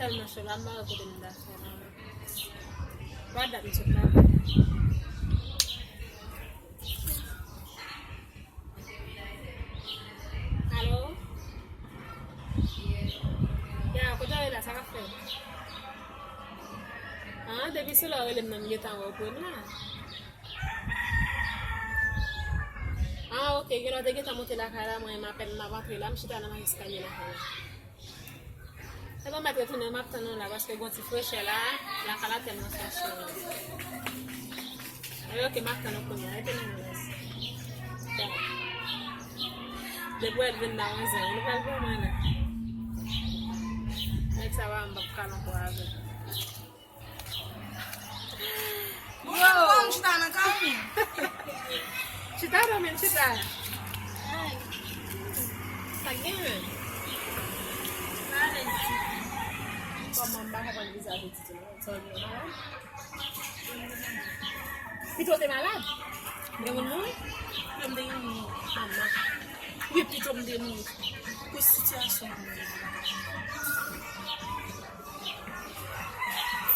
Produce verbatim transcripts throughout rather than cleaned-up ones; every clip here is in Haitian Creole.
Tèlman cho la, m pa wè kote m ta fè la. Pa dat m sot travay. Alo? Ya, kote w ye la? Sa k ap fèt? Ah, depi se lè w rele m nan, m gentan wè w pou m la. Ah, ok, gen lè w te gentan monte lakay la, mwen, m apèn m ap antre la, m chita nan eskalye lakay la. Se pa mèt retounen, m ap tann nou la, paske gon ti frechè la, lakay la tèlman fè cho. Ebyen, ok, m ap tann nou kounye a, rete nan lès. Depi w vin la, mwen zen, nou pral pou mwen la. Nèg sa va, m p ap kal ankò avè l. Bon, bon, m chita nan kay mwen. Chita, dòmi, chita. Ay. Sa gen? Sa ale. Kòman m pa konprann vizavi Titi non? Sa w di malad? Pito te malad? Gen moun mouri? Pito m te gen moun. Manman. Wi, pito m te mouri. Pou sitiyasyon an.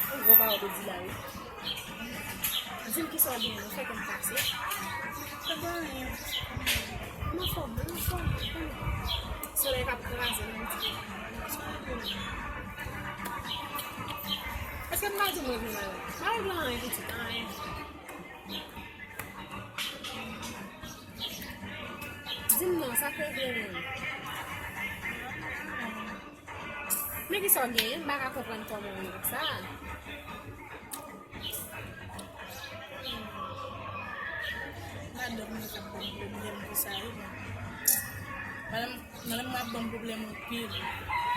Yon gwo pawòl ou di la, wi. Di m kisa w genyen, non, fè kè m pase. Pa gen anyen. M anfòm, m anfòm, m anfòm. Solèy k ap kraze nan Ayiti. Èske m pa di w mwen vin malad? M pa regle anyen, pitit, anyen. Di m non, sa k regle menm? Men kisa w genyen? M pa ka konprann kòman w ye konsa. Madanm mwen k ap ban m pwoblèm konsa, wi, mwen. Madanm, madanm mwen ap ban m pwoblèm anpil.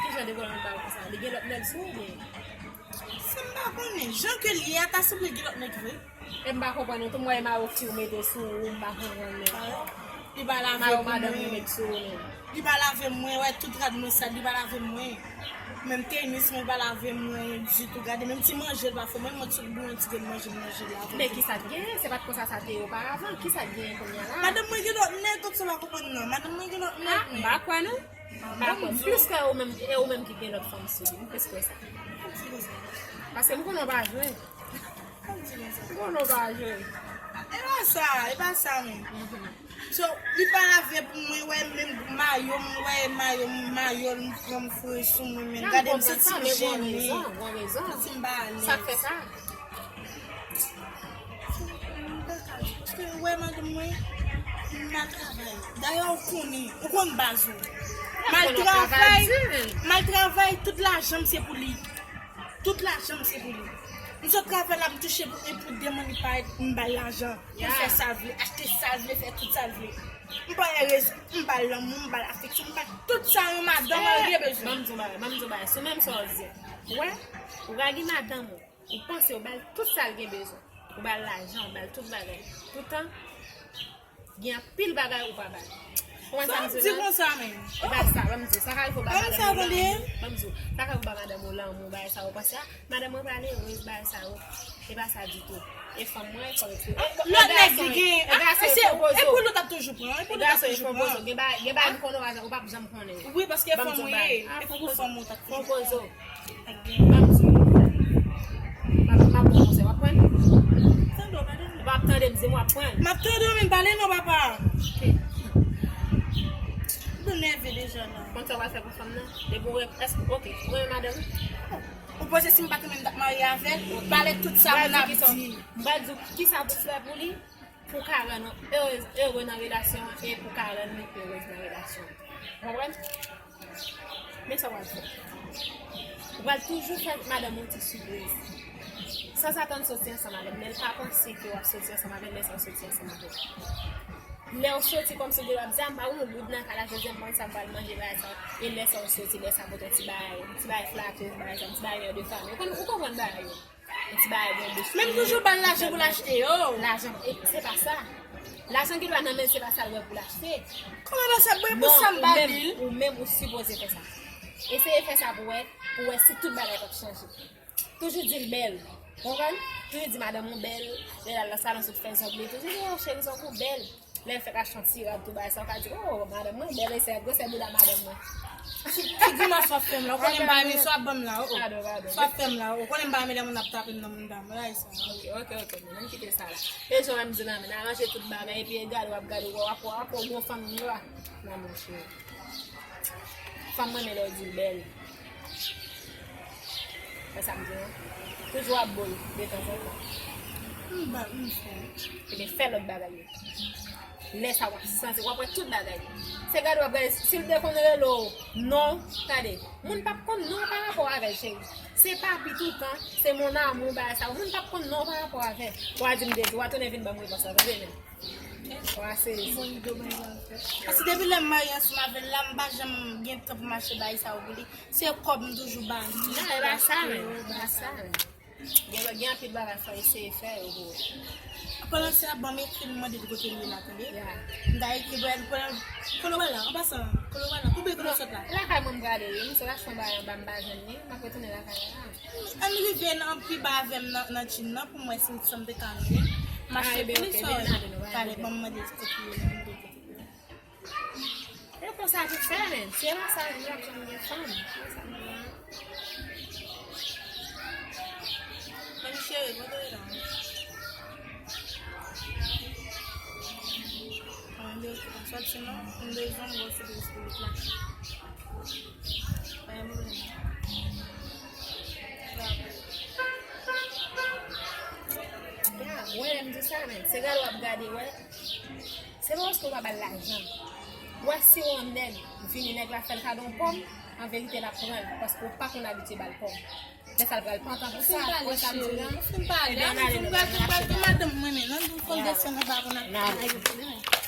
Kijan de pwoblèm l ba w konsa? Li gen lòt nèg sou ou, oubyen? Sa m pa konnen. Jan ke l ye a, ta sanble gen lòt nèg vre. E m pa konprann ou tou, m wè e mayo fi w mete sou ou, m pa konprann ou. Li pa lave pou mwen. Li pa lave mwen, wè tout rad mwen sal, li pa lave mwen. Menm tenis mwen pa lave mwen ditou. Gade, menm ti manje l pa fè, menm yon ti bouyon ti grenn manje m manje l lave. Men kisa k genyen? Se pa t konsa sa te ye oparavan. Kisa k genyen kounye a la? Madanm mwen gen lòt nèg, kòm sa w pa konprann nan. Madanm mwen gen lòt nèg, men. Ah, m pa kwè non. M pa kwè. M plis kwè ou menm, e ou menm ki gen lòt fanm sou li. M plis kwè sa. Paske m konnen w pa jwe. Konnen w pa jwe. E pa sa, e pa sa menm. So, li pa lave pou mwen, wè menm mayo m, wè mayo m, mayo l m pran m foure sou mwen, men gade m santi m jennen. Santi m pa alèz. Sa k fè sa? M pa ka di, paske wè madanm mwen, m pa travay. Dayè ou konnen, ou konn baz ou. M al travay, m al travay, tout lajan m se pou li. Tout lajan m se pou li. M sot travay la, m touche pou, e pou de moun li parèt, m ba l lajan. Pou l fè sa l vle, achte sa l vle, fè tout sa l vle. M pa erez, m ba l lanmou, m ba l afeksyon, m ba l tout sa yon madanm al gen bezwen. Ban m di w bagay, ban m di w bagay, sou menm sa w di a. Ou wè, ou ka gen madanm ou, ou panse ou ba l tout sa l gen bezwen. Ou ba l lajan, ou ba l tout bagay. Toutan, gen anpil bagay ou pa ba l. Konprann sa m di w la? Sa w ap di konsa menm? E pa sa, ban m di w, sa ka rive ou ba madanm ou lanmou. Ban m di w, sa ka rive ou ba madanm ou lanmou, bagay sa yo. Ou panse, ah, madanm mwen pral erez, bagay sa yo. E pa sa ditou. E fanm mwen, fanm eksperyans. Lòt nèg li gen, e gason e fon pozo. E pou nou t ap toujou pran, e pou nou t ap toujou pran. Gen bagay, gen bagay m konnen ou pa janm konnen. Wi, paske fanm ou ye, e pou fanm ou t ap toujou pran. Fon pozo. Ban m di w. M ap, m ap ba w konsèy, w ap pran? Tande w, madanm. Ou p ap tande m, di m w ap pran. M ap tande w, men pale non, papa. Ok. M nève deja la. Konn sa w pral fè pou fanm nan? Depi w, èske, ok, ou renmen madanm ou? Ou panse si m pa t renmen m t ap marye avè l? Pale tout sa moun ap di. M pral di w kisa pou fè pou li. Pou ka rann ou ere, ere nan relasyon an e pou ka rann li erez nan relasyon an. Ou konprann? Men sa w pral fè. Ou pral toujou fè madanm ou ti sipriz. Sanzatann soti ansanm avè l, men l pa panse ke w ap soti ansanm avè l lè sa w soti ansanm avè l. Lè w soti kòmsi w gen dwa ap di, "A, m pa wè yon goud nan kay la, jodi a m pa konn sa m pral manje, bagay sa yo." E lè sa w soti, lè sa pote yon ti bagay, yon ti bagay flatè, bagay sa, yon ti bagay air de famille. Ou konn, ou konprann bagay yo. Yon ti bagay gen bouch. Men m toujou ba l lajan pou l achte yo. Lajan, e, se pa sa. Lajan gen dwa nan men l, se pa sa l wè pou l achte. Kòman pa sa, mwen pou sa m ba li l? Ou menm, ou sipoze fè sa. Eseye fè sa pou wè, pou wè si tout bagay p ap chanje. Toujou di l bèl. Konprann? Toujou di madanm ou bèl. Lè l al nan salon, sot fè zong li, toujou di, "Oh, cheri, zong ou bèl." Lè l fèk achte yon ti rad tou bagay sa, ou ka di, "Oh, madanm mwen bèl, e se gwosè bouda madanm mwen." Ki grimas w ap fè m la? Ou konnen m pa renmen sa w ap ban m la, o, o. Padon, padon. Sa w ap fè m la, o. Ou konnen m pa renmen lè moun ap tape m nan mouda m, bagay sa. Ok, ok, ok, men ann kite sa la. E jan w ap di la, men aranje tout bagay, epi e gade w ap gade, w ap, w ap, w ap, w ap, w ap, w ap, w ap, w ap, w ap, w ap, w ap, Fanm renmen lè w di l bèl. Wè sa m di w? Toujou ap bo l detanzantan. M ba, m fè. Ebyen, fè lòt bagay yo. Lè sa w ap santi, w ap wè tout bagay. Se gade w ap gade, si l te konn rele w non, gade. Moun p ap konn non pa rapò avè l, cheri. Se papi toutan, se mon amour, bagay sa yo. Moun p ap konn non pa rapò avè l. W a di m depi, w a tounen vin ban m repons la, tande men. Paske depi lè m marye ansanm avè l la, m pa janm gen tan pou m achte bagay sa yo pou li. Se kòb m toujou ba li. Non, e pa sa menm, e pa sa menm. Gen, gen anpil bagay fò eseye fè yo pou ou. Pandan se ap ban m ekri, m mande l kote l ye la, tande. M ta ekri pou l, pou l, kote w pral la, an pasan, kote w pral la, kote w sot la. Lakay mwen m prale, wi, m sot achte yon bagay anba, m pa jwenn li, m ap retounen lakay la. Ann rive nan pi ba avè m nan, nan Chine nan pou m wè si m, sa m te ka jwenn. M achte pou li sò. Talè, ban m mande kote li ye. E konsa pou fè, men. Se pa sa, li ap janm gen fanm. Konsa m gen. Mwen cheri, kote w ye la? Mwen de soti non, m bezwen m gwo sou Facebook la. Pa gen pwoblèm. Ya, wè, m di sa, men. Se gade w ap gade, wè. Se pa paske w pa ba l lajan. W wè si yon nèg vini, nèg la fè l kado yon pòm, an verite l ap pran l, paske w pa konn abitye ba l pòm. Lè sa l pral pantan pou sa, wè sa m di la. Fin pale, fin pale, fin pale, madanm mwen menm, nan di w fò l desann anba pou n ap pale.